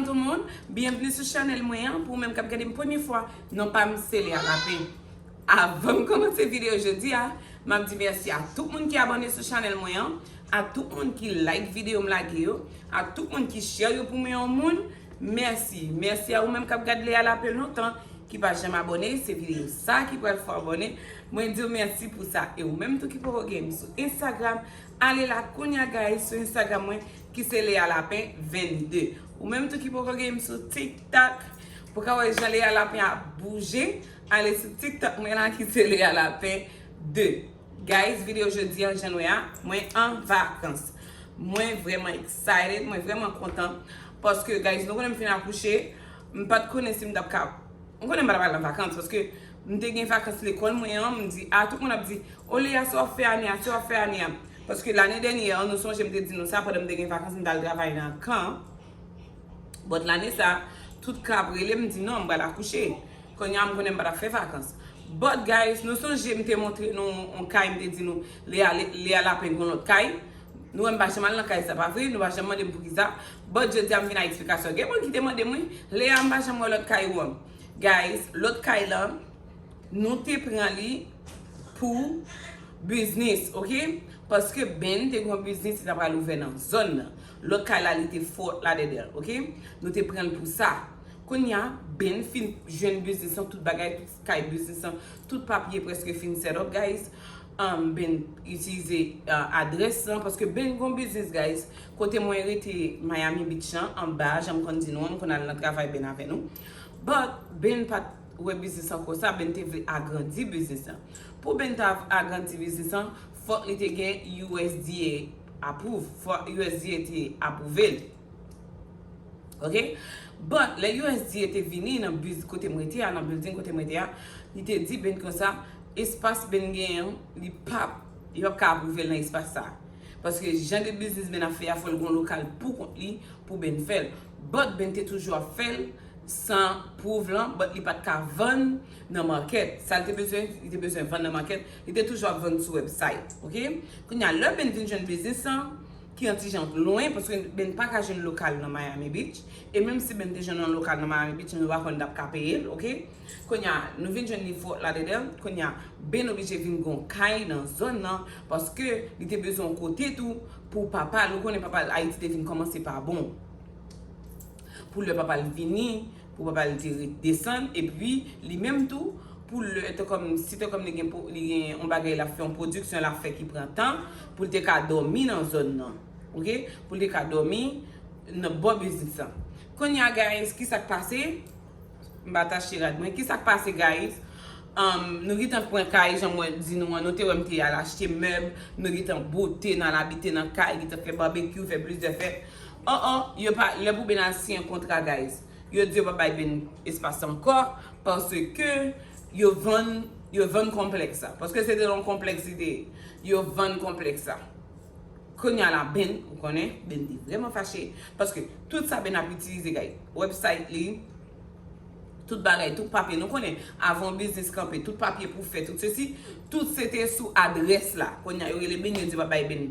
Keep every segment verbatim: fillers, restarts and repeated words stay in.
Tout moun, byenvni sou chanèl mwen an. Pou ou menm k ap gade m premye fwa, non pa m se Lea Lapin. Avan m kòmanse videyo jodi a, m ap di mèsi a tout moun ki abòne sou chanèl mwen an, a tout moun ki like videyo m lage yo, a tout moun ki share yo pou mwen yon moun. Mèsi. Mèsi a ou menm k ap gade Lea Lapin lontan, ki pa janm abòne, se videyo sa ki pral fè w abòne. Mwen di w mèsi pou sa. E ou menm tou ki poko gen m sou Instagram, ale la kounye a guys sou Instagram mwen ki se Lea Lapin vennde. Ou menm tou ki poko gen m sou TikTok, pou ka wè jan Lea Lapin ap bouje, ale sou TikTok mwen la ki se Lea Lapin de. Guys, videyo jodi an, jan nou wè a, mwen an vakans. Mwen vrèman excited, mwen vrèman kontan. Paske, guys, nou konnen m fin akouche, m pa t konnen si m t ap ka, m konnen m pa t ap al an vakans, paske m te gen vakans lekòl mwen an, m di, a, tout moun ap di, o Lea, sa w ap fè ane a, sa w ap fè ane a. Paske lane dènyè an, nou sonje m te di nou sa, pandan m te gen vakans, m t al travay nan kan. But lane sa, tout kan ap rele m, m di non, m pral akouche. Kounye a, m konnen m pa t ap fè vakans. But guys, nou sonje m te montre nou yon kay, m te di nou, Lea, Lea Lapin gen lòt kay. Nou wè m pa janm al nan kay sa, pa vre? Nou pa janm mande m poukisa. But jodi a, m vin ak eksplikasyon. Gen moun ki te mande m, wi, Lea, m pa janm wè lòt kay ou an. Guys, lòt kay lan, nou te pran li pou biznis, oke? Paske Ben te gen yon biznis li ta pral ouvè nan zòn nan. Lòt kay la, li te Fort Lauderdale, oke? Nou te pran l pou sa. Kounye a, Ben fin jwenn biznis lan, tout bagay, tout kay biznis lan, tout papye prèske fin set up, guys. Um, Ben itilize, uh, adrès lan, paske Ben gen yon biznis, guys. Kote mwen rete Miami Beach lan, anba, jan m konn di nou an, m konn al nan travay Ben avè nou. But, Ben pa t wè biznis lan konsa, Ben te vle agrandi biznis lan. Pou Ben ta agrandi biznis lan, fòk li te gen U S D A approve, fòk U S D A te apwouve l. Oke? But, lè U S D A te vini nan biz kote m rete a, nan building kote m rete a, li te di Ben konsa, espas Ben genyen an, li p ap, yo p ap ka apwouve l nan espas sa. Paske jan de biznis Ben ap fè a, fò l gen yon lokal pou kont li, pou Ben fè l. But Ben te toujou ap fè l san pwouv lan, but li pa t ka vann nan market. Sa l te bezwen, li te bezwen vann nan market, li te toujou ap vann sou website, oke? Kounye a, lè Ben vin jwenn biznis lan, ki yon ti jan lwen, paske Ben pa ka jwenn lokal nan Miami Beach, e menm si Ben te jwenn yon lokal nan Miami Beach, nou pa konn n t ap ka peye l, oke? Kounye a, nou vin jwenn li Fort Lauderdale, kounye a, Ben oblije vin gen yon kay nan zòn nan, paske li te bezwen yon kote tou pou papa l, ou konnen papa l Ayiti te vin kòmanse pa bon. Pou lè papa l vini, pou papa l te redesann, epi li menm tou, pou lè, te kòm, si te kòm li gen, li gen yon bagay l ap fè, yon pwodiksyon l ap fè ki pran tan, pou l te ka dòmi nan zòn nan, oke? Pou l te ka dòmi nan bò biznis lan. Kounye a, guys, ki sa k pase? M pa tache rad mwen. Ki sa k pase, guys? Um, nou gentan pran kay, jan mwen di nou an, nou te wè m te al achte mèb, nou gentan bote, n al abite nan kay, gentan fè babekyou, fè plizyè fèt. Oh, oh, yo pa, lè pou Ben al siyen kontra, guys, yo di yo pa bay Ben espas ankò, paske yo vann, yo vann konplèks sa. Paske se te yon konplèks li te ye. Yo vann konplèks sa. Kounye a la, Ben, ou konnen, Ben te vrèman fache. Paske tout sa Ben ap itilize, guys, website li, tout bagay, tout papye, nou konnen, avan yon biznis kanpe, tout papye pou fè, tout sesi, tout se te sou adrès la. Kounye a, yo rele Ben, yo di yo pa bay Ben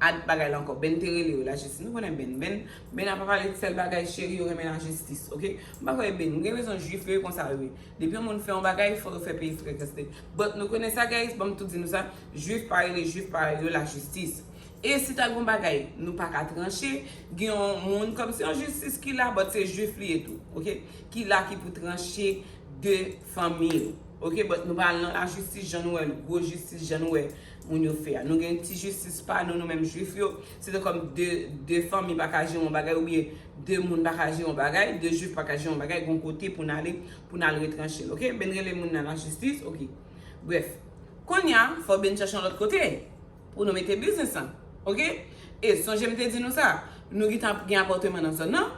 ad bagay la ankò. Ben te rele yo lajistis. Nou konnen Ben. Ben, Ben ap pale sèl bagay, cheri, yo renmen lajistis, oke? M pa kwè Ben, m gen rezon jwif yo, yo konsa yo ye. Depi yon moun fè yon bagay, fò yo fè peye frekans li. But nou konnen sa, guys, ban m tou di nou sa, jwif pa rele jwif parèy yo lajistis. E si ta gen yon bagay nou pa ka tranche, gen yon moun, kòm se yon jistis ki la, but se jwif li ye tou, oke? Ki la ki pou tranche de fanmi yo, oke? But nou pa al nan lajistis jan nou wè gwo jistis, jan nou wè moun yo fè a. Nou gen ti jistis pa nou, nou menm jwif yo, se te kòm de, de fanmi pa ka jere yon bagay, oubyen de moun pa ka jere yon bagay, de jwif pa ka jere yon bagay, gon kote pou n ale, pou n al retranche l, oke? Ben rele moun nan lajistis, oke? Brèf, kounye a, fò Ben chache yon lòt kote pou nou mete biznis lan, oke? E sonje m te di nou sa, nou gentan gen apatman nan zòn nan,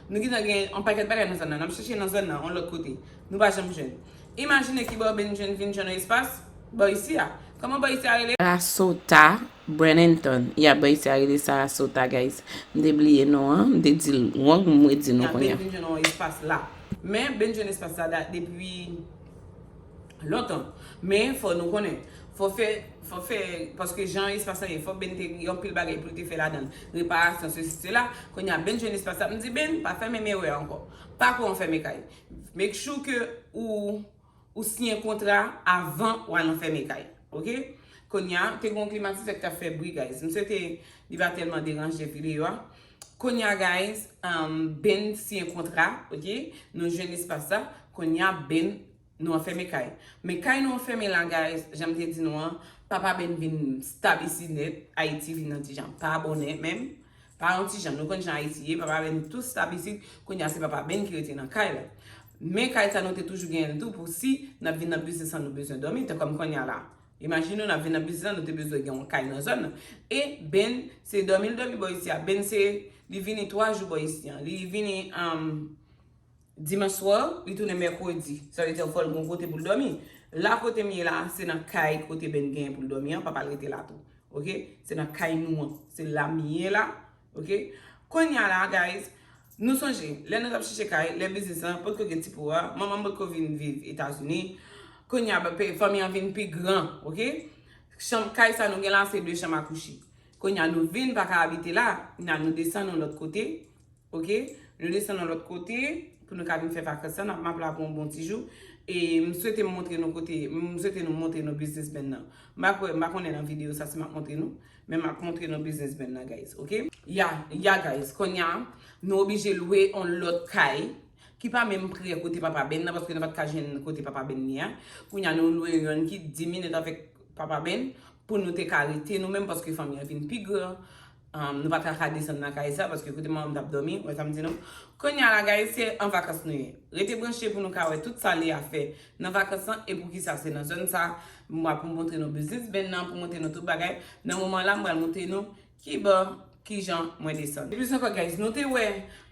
nou gentan gen yon pakèt bagay nan zòn nan, n ap chache nan zòn nan, yon lòt kote, nou pa janm jwenn. Imajine ki bò Ben jwenn, vin jwenn yon espas, bò isi a. Kòman bò isi a rele? Sarasota, Bradenton. Ya, bò isi a rele Sarasota, guys. M te bliye non an, m te di l wrong, m redi nou kounye a. Ben vin jwenn yon espas la. Men Ben jwenn espas la dat depi lontan. Men fò nou konnen, fò fè, fò fè, paske jan espas la ye, fò Ben te gen yon pil bagay pou l te fè ladan l. Reparasyon, sesi, sela. Kounye a Ben jwenn espas la, m di Ben, pa fè menm erè a ankò. Pa kwè anfème kay. Make sure ke ou, ou siyen kontra avan w al anfème kay. Oke? Kounye a, te gen yon klimatizè ki t ap fè bri, guys. M swete li pa tèlman deranje videyo a. Kounye a, guys, um, Ben siyen kontra, oke? Nou jwenn espas la. Kounye a, Ben, nou anfème kay. Men kay nou anfème la, guys, jan m te di nou an, papa Ben vin stab isit nèt, Ayiti vin nan ti jan pa bon nèt menm. Pa yon ti jan, nou konn jan Ayiti ye, papa Ben tou stab isit, kounye a se papa Ben ki rete nan kay la. Men kay sa nou te toujou genyen l tou pou si n ap vin nan biznis lan nou bezwen dòmi, tankòm kounye a la. Imajine w, n ap vin nan biznis lan, nou te bezwen gen yon kay nan zòn nan. E Ben, se dòmi l dòmi bò isi a. Ben se, li vini twa jou bò isi an. Li vini, um, dimanch swa, li tounen mèkredi. Sa vle di fò l gen yon kote pou l dòmi. La kote m ye la, se nan kay kote Ben genyen pou l dòmi an, papa l rete la tou. Oke? Se nan kay nou an. Se la m ye la. Oke? Kounye a la, guys, nou sonje, lè nou t ap chèche kay, lè biznis lan, potko gen ti po a, manman m potko vin viv Etazini. Kounye a, fanmi an vin pi gran, oke? Chanm, kay sa nou gen la, se de chanm a kouche. Kounye a, nou vin pa ka abite la, kounye a, nou desann yon lòt kote, oke? Nou desann yon lòt kote, pou nou ka vin fè vakans lan, n ap map la pou yon bon ti jou. E m swete m montre nou kote, m swete nou montre nou biznis Ben nan. M pa kwè, m pa konnen nan videyo sa si m ap montre nou, men m ap montre nou biznis Ben nan, guys, oke? Ya, ya, guys, kounye a, nou oblije lwe yon lòt kay, ki pa menm prè kote papa Ben nan, paske nou pa t ka jwenn kote papa Ben ye a. Kounye a, nou lwe yonn ki dis minit avèk papa Ben, pou nou te ka rete nou menm, paske fanmi an vin pi gran. Um, nou pa t ka desann nan kay sa, paske kote manman m t ap dòmi, wè sa m di nou. Kounye a la, guys, se an vakans nou ye. Rete branche pou nou ka wè tout sa li a fè nan vakans lan, e poukisa se nan zòn sa, m ap montre nou biznis Ben nan, pou montre nou tout bagay. Nan moman la, m pral montre nou ki bò, ki jan mwen desann. Plis ankò, guys, nou te wè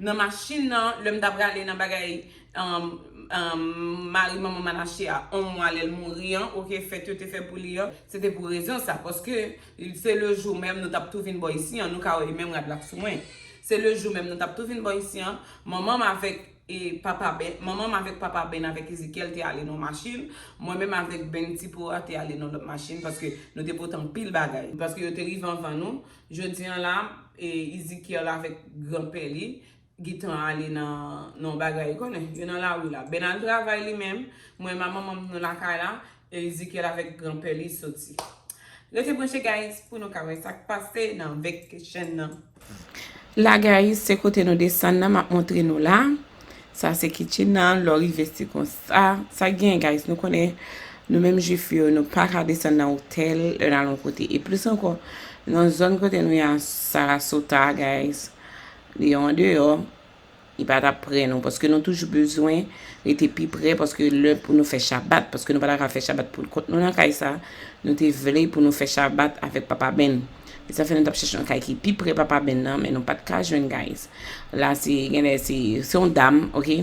nan machin nan, lè m t ap prale nan bagay, um, um, mari manman Manache a, on mwa lè l mouri an, oke, fèt yo te fè pou li an, se te pou rezon sa, paske se le jou menm nou t ap tou vin bò isi an, nou ka wè menm rad la k sou mwen. Se le jou menm nou t ap tou vin bò isi an, manman m avèk e papa Ben, manman m avèk papa Ben avèk Ezekiel te ale nan machin, mwen menm avèk Ben ti po a te ale nan lòt machin, paske nou te pote anpil bagay, paske yo te rive anvan nou. Jodi an la, e, Ezekiel avèk granpè li gentan ale nan, nan bagay, konnen, yo nan lari la. Ben al travay li menm, mwen, manman m, nou lakay la, e Ezekiel avèk granpè li soti. Rete branche, guys, pou nou ka wè sa k pase nan vacation nan. La, guys, se kote nou desann nan, m ap montre nou la. Sa se kitchen nan, lè w rive se konsa. Sa gen, guys, nou konnen, nou menm jwif yo, nou pa ka desann nan otèl, lè n al yon kote. E plis ankò, nan zòn kote nou ye a, Sarasota, guys, li andeyò. Li pa t ap prè non, paske nou toujou bezwen rete pi prè, paske lè pou nou fè Chabat, paske nou pa ta ka fè Chabat pou kont nou nan kay sa, nou te vle pou nou fè Chabat avèk Papa Ben. E sa fè nou t ap chèche yon kay ki pi prè Papa Ben nan, men nou pa t ka jwenn, guys. La, se, genlè, se, se yon dam, oke?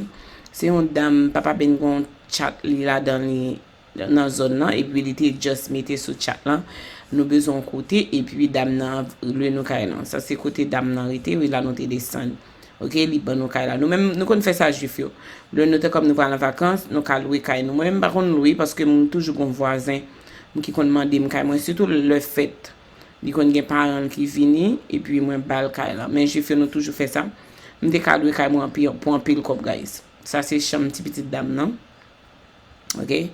Se yon dam, Papa Ben gen yon chat li ladan li, nan zòn nan, epi li te just mete sou chat lan, nou bezwen yon kote, epi dam nan lwe nou kay lan. Sa se kote dam nan rete, wi, la nou te desann. Oke, li ban nou kay la. Nou menm, nou konn fè sa jwif yo. Lè nou te kòm nou pral an vakans, nou ka lwe kay nou. Mwen menm, m pa konn lwe, paske m toujou gon vwazen m ki konn mande m kay mwen, sitou lè fèt. Li konn gen paran l ki vini, epi mwen ba l kay lan. Men jwif yo, nou toujou fè sa. M te ka lwe kay mwen anpi-, pou anpil kòb, guys. Sa se chanm ti pitit dam nan. Oke?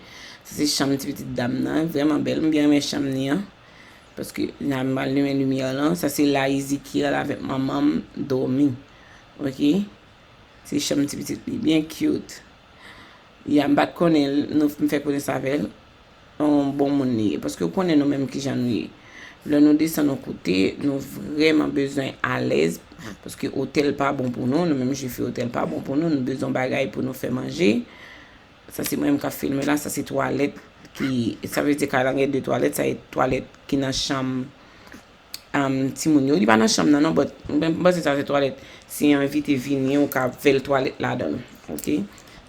Sa se chanm ti pitit dam nan. Vrèman bèl. M byen renmen chanm li an. Paske la, m al limen limyè lan. Sa se la Ezekiel avèk manman m dòmi. Oke? Se chanm ti pitit li. Byen cute. Ya, m pa t konnen l, nou, m fè konesans avè l. Yon bon moun li ye. Paske w konnen nou menm kijan nou ye. Lè nou desann yon kote, nou vrèman bezwen alèz. Paske otèl pa bon pou nou. Nou menm jwif yo, otèl pa bon pou nou. Nou bezwen bagay pou nou fè manje. Sa se mwen menm k ap filme la, sa se twalèt ki, sa vle di kay la gen de twalèt, sa se twalèt ki nan chanm, um, timoun yo. Li pa nan chanm nan non, but m panse sa se twalèt. Si yon envite vini, ou ka fè l twalèt ladan l. Oke?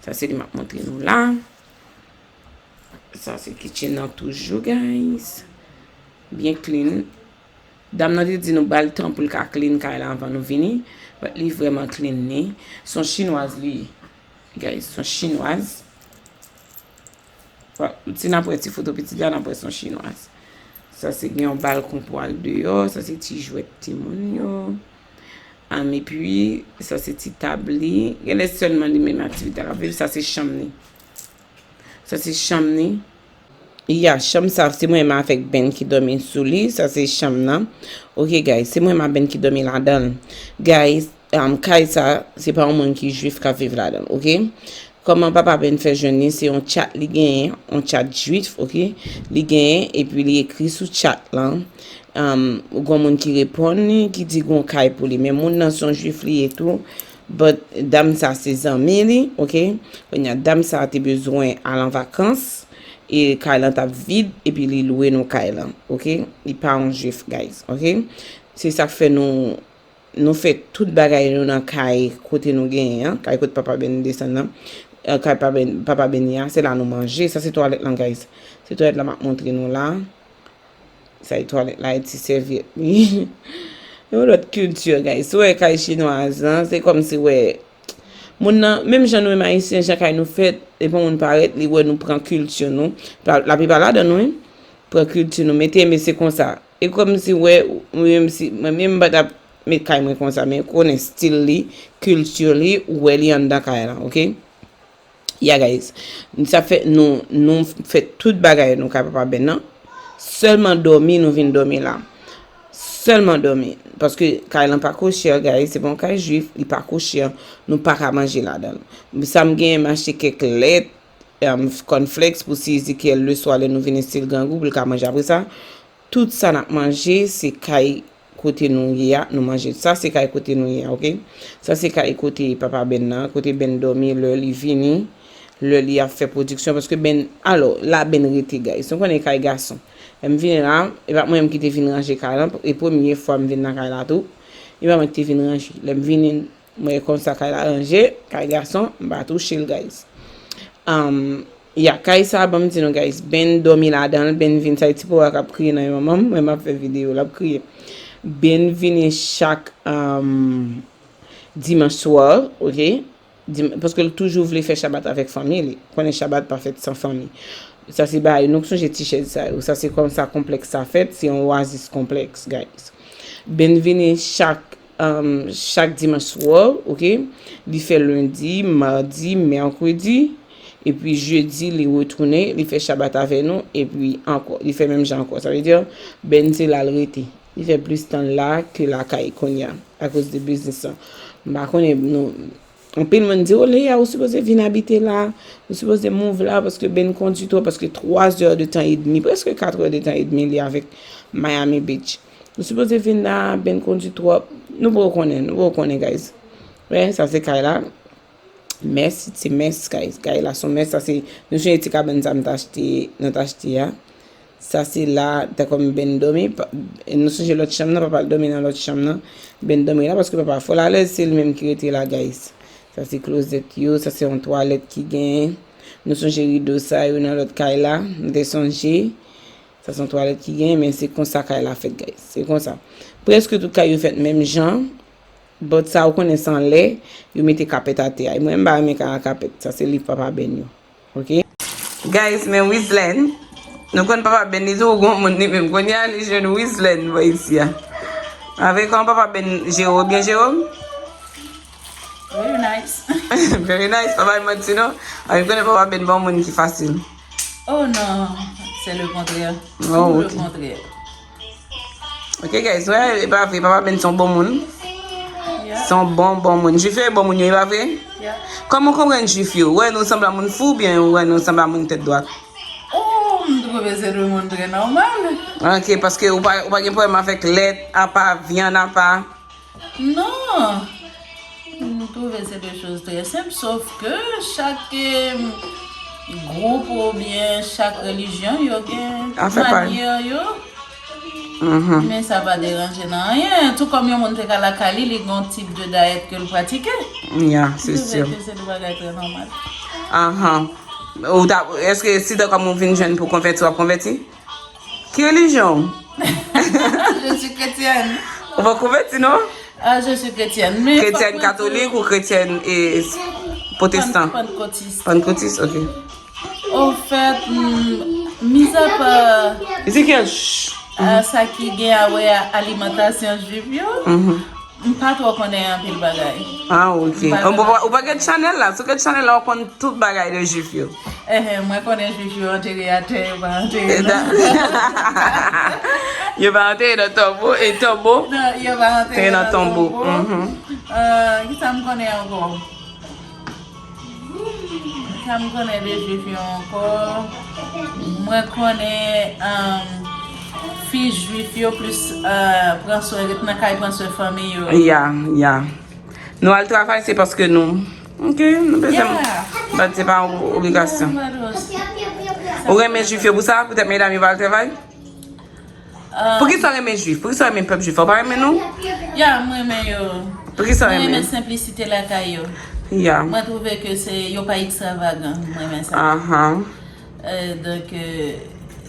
Sa se li m ap montre nou la. Sa se kitchen nan toujou, guys. Byen clean. Dam nan te di nou ba l tan pou l ka clean kay la anvan nou vini. But li vrèman clean li. Se yon chinwaz li ye. Guys, se yon chinwaz. Si n ap wè ti foto pitit la, n ap wè se yon chinwaz. Sa se gen yon balkon pou al deyò. Sa se ti jwèt timoun yo. Am, epi, sa se ti tab li. Genlè sèlman li menm aktivite l ap viv. Sa se chanm li. Sa se chanm li. Ya, chanm sa, se mwen menm avèk Ben ki dòmi sou li. Sa se chanm nan. Ok, guys, se mwen menm ak Ben ki dòmi ladan l. Guys, um, kay sa, se pa yon moun ki jwif k ap viv ladan l, ok? Kòman papa Ben fè jwenn li? Se yon tchat li genyen, yon tchat jwif, ok? Li genyen, epi li ekri sou tchat lan. Um, gon moun ki reponn li, ki di gon kay pou li. Men moun nan se yon jwif li ye tou. But dam sa se zanmi li, ok? Kounye a, dam sa te bezwen al an vakans, e kay lan t ap vid, epi li lwe nou kay lan, ok? Li pa yon jwif, guys, ok? Se sa k fè nou, nou fè tout bagay nou nan kay kote nou genyen an, kay kote papa Ben desann nan, eh, kay pa Ben, papa Ben ye a, se la nou manje. Sa se twalèt lan, guys. Se twalèt la m ap montre nou la. Sa e twalèt la, e ti sèvyèt li. Yon lòt kilti, guys. Si w wè kay chinwaz lan, se kòmsi w wè moun nan, menm jan nou menm Ayisyen, jan kay nou fèt, depi yon moun parèt, li wè nou pran kilti nou. Pa- Laplipa ladan nou, wi. Pran kilti nou, mete, men se konsa. E kòmsi w wè, ou menm si, mwen menm m pa t ap met kay mwen konsa, men konnen stil li, kilti li, ou wè li anndan kay lan, ok? Yeah, guys. Sa fè nou, nou fè tout bagay nou kay papa Ben nan. Sèlman dòmi, nou vin dòmi la. Sèlman dòmi. Paske kay lan pa ko chè, guys. Se pa yon kay jwif, li pa ko chè. Nou pa ka manje ladan l. Sa m genyen, m achte kèk lèt, um, cornflakes pou si Ezekiel le swa lè nou vini stil grangou pou l ka manje apre sa. Tout sa n ap manje, se kay kote nou ye a, nou manje. Sa se kay kote nou ye a, ok? Sa se kay kote papa Ben nan, kote Ben dòmi lè li vini, lè li ap fè pwodiksyon, paske Ben, alò, la Ben rete, guys. Nou konnen kay gason. Lè m vini la, e pa mwen menm ki te vin ranje kay lan, e premye fwa m vin nan kay la tou. E pa mwen ki te vin ranje. Lè m vini, mwen konsa kay la ranje, kay gason, m pa touche l, guys. Um, ya, kay sa, ban m di nou, guys, Ben dòmi ladan l, Ben vin, sa e ti powa k ap kriye nan men manman m, mwen m ap fè videyo, l ap kriye. Ben vini chak, um, dimanch swa, ok? Dim- paske l toujou vle fè Shabbat avèk fanmi li. Konnen Shabbat pa fèt san fanmi. Sa se bagay, nou sonje ti chèz sa yo. Sa se konsa konplèks sa fèt, se yon oasis konplèks, guys. Ben vini chak, um, chak dimanch swa, ok? Li fè lendi, madi, mèkredi, epi jedi, li retounen, li fè Shabbat avè nou, epi ankò, li fè menm jan ankò. Sa vle di, Ben se la l rete. Li fè plis tan la ke lakay kounye a, akoz de biznis lan. M pa konnen nou, anpil moun di, "O, Leya, ou sipoze vin abite la, ou sipoze move la, paske Ben kondi twòp, paske twa zè de tan edmi, prèske kat è de tan edmi li avèk Miami Beach. Ou sipoze vin la, Ben kondi twòp." Nou poko konnen, nou poko konnen, guys. Wè, sa se kay la. Mès, se mès, guys. Kay la se yon mès, sa se, nou sonje ti kabann sa m t achte, nou t achte a. Sa se la, tankou Ben dòmi. Pa- Nou sonje lòt chanm nan, papa l dòmi nan lòt chanm nan. Ben dòmi la, paske papa fò l alèz, se li menm ki rete la, guys. Sa se klozèt yo, sa se yon twalèt ki genyen. Nou sonje rido sa yo nan lòt kay la, nou te sonje. Sa se yon twalèt ki genyen, men se konsa kay la fèt, guys. Se konsa. Prèske tout kay yo fèt menm jan. But sa, ou konnen se anlè, yo mete kapèt atè a. E mwen, m pa renmen kay a kapèt. Sa se liv papa Ben yo. Ok? Guys, men Wizlen. Nou konn papa Ben li tou gon moun li menm. Kounye a li jwenn Wizlen bò isi a. Avè kòman papa Ben jere w byen, Jerome? Very nice. Very nice, pa bay manti non. A, m konnen papa Ben bon moun ki fasil. Oh non, c'est le contraire. Oh, tout le contraire. Ok, guys, wè, e pa vre, papa Ben se yon bon moun. Yeah. Se yon bon, bon moun. Jwif yo e bon moun yo, e pa vre? Yeah. Kòman w konprann jwif yo? Wè nou sanble a moun fou oubyen wè nou sanble a moun tèt dwat? Oh, m twouve se de moun trè nòmal. Ok, paske ou pa, ou pa gen pwoblèm avèk lèt apa, vyann apa. Non. M twouve se de choz trè senp, sof ke chak, em, gwoup oubyen chak relijyon yo gen manyè yo. Mhm. Men sa pa deranje nan anyen. Tou kòm yon moun te ka lakay li, li gen yon tip de dayèt ke l pratike. Ya, se si. M twouve ke se de bagay trè nòmal. Ahan. Ou ta, èske si ta kòm ou vin jwenn pou konvèti, w ap konvèti? Ki relijyon w? Je suis chrétienne. Ou pa konvèti, non? Ah, je suis chrétienne. Men kretyen katolik ou kretyen, eh, pwotestan? Pan- Pantekotis. Pantekotis, ok. Ofèt, mm, mizapa, Ezekiel, shh. Ah, sa ki gen a wè a alimantasyon jwif yo, m pa twò konnen anpil bagay. Ah, ok. M pa Ou pa, ou pa gen chanèl la. Si w gen chanèl la, w konn tout bagay de jwif yo. Ehe, mwen konnen jwif yo antere atè, yo pa antere nan. Yo pa antere nan tonbo, e tonbo. Non, yo pa antere nan tonbo. Mhm. Ah, ki sa m konnen ankò? Sa m konnen de jwif yo ankò? Mwen konnen, um, fi jwif yo plis, uh, pran swen, ret nan kay pran swen fanmi yo. Ya, ya. Nou al travay, se paske nou. Ok, nou bezwen. Yeah. But se pa yon obligasyon. Ou renmen jwif yo pou sa? Poutèt medam yo pa al travay? Poukisa w renmen jwif? Poukisa w renmen pèp jwif? Ou pa renmen nou? Ya, mwen renmen yo. Poukisa w renmen? Mwen renmen senplisite lakay yo. Ya. Mwen twouve ke se, yo pa ekstravagan. Mwen renmen sa. Ahan. Euh, donk, euh,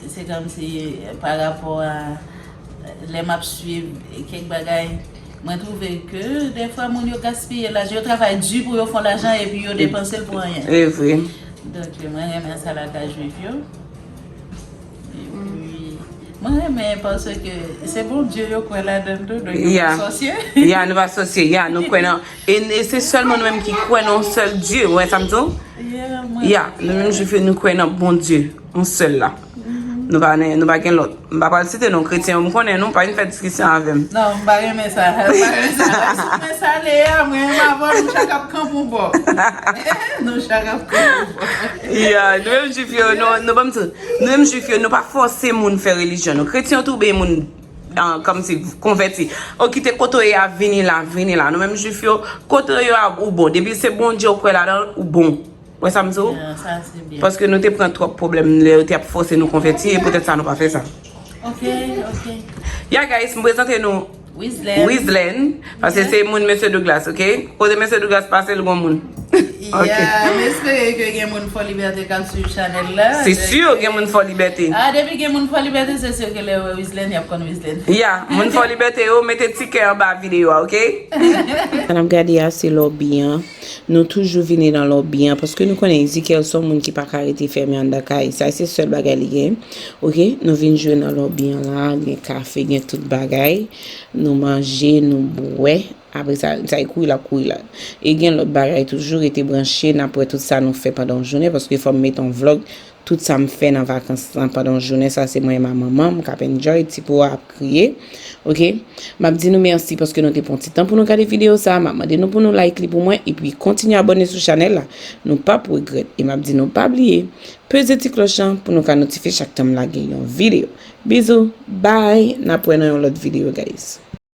se kòmsi, euh, pa rapò a, euh, lè m ap swiv kèk bagay, mwen twouve ke dèfwa moun yo gaspiye lajan, yo travay di pou yo fè lajan epi yo depanse l pou anyen. E vre. Donk, mwen renmen sa lakay jwif yo. Epi, mwen renmen paske se Bondye yo kwè ladan l tou, donk yo pa sòsye. Ya, nou pa sòsye, ya, nou kwè nan, e, e se sèlman nou menm ki kwè nan yon sèl Dye, ou wè sa m di w? Ya, nou menm jwif yo, nou kwè nan Bondye, yon sèl la. Nou pa, nou pa gen lòt. M pa pral site non kretyen yo, m konnen nou pa vin fè diskisyon avè m. Non, m pa renmen sa. M pa renmen sa. Si w renmen sa, Lea, mwen renmen avè w, nou chak ap kanpe yon bò. Nou chak ap kanpe yon bò. Ya, nou menm jwif yo, nou, nou ban m di, nou menm jwif yo, nou pa fòse moun fè relijyon nou. Kretyen yo tou oubyen moun, ah, kòmsi konvèti. O kite kote w ye a, vini la, vini la. Nou menm jwif yo, kote w ye a, ou bon. Depi se Bondye ou kwè ladan l, ou bon. Wè sa m di w? Ah, sa se byen. Paske nou te pran twòp pwoblèm lè yo te ap fòse nou konvèti, e poutèt sa nou pa fè sa. Ok, ok. Ya, guys, m prezante nou Wizlen. Wizlen, paske se moun mesye Douglas, ok? Kote mesye Douglas pase, l gon moun. Ok. Ya, m espere ke gen moun Fò Libète k ap swiv chanèl la. Se si gen moun Fò Libète. Ah, depi gen moun Fò Libète, se si ke lè yo wè Wizlen, y ap konn Wizlen. Ya, moun Fò Libète yo, mete ti kè anba videyo a, ok? Sa n ap gade a, se lòbi an. Nou toujou vini nan lòbi an, paske nou konnen Ezekiel se yon moun ki pa ka rete fèmen anndan kay. Sa se sèl bagay li gen. Ok, nou vin jwe nan lòbi an la, gen kafe, gen tout bagay. Nou manje, nou bwè. Apre sa, sa e kouri l ap kouri la. E gen lòt bagay toujou, rete branche, n ap wè tout sa nou fè pandan yon jounen, paske fò m mete yon vlòg. Tout sa m fè nan vakans lan pandan jounen sa, se mwen e manman m k ap enjoy, ti po a ap kriye. Ok? M ap di nou mèsi paske nou te pran ti tan pou nou gade videyo sa. M ap mande nou pou nou like li pou mwen, epi kontinye abòne sou chanèl la. Nou p ap regrèt. E m ap di nou pa bliye, peze ti klòch lan pou nou ka notifye chak tan m lage yon videyo. Bizou, bye, n ap wè nan yon lòt videyo, guys.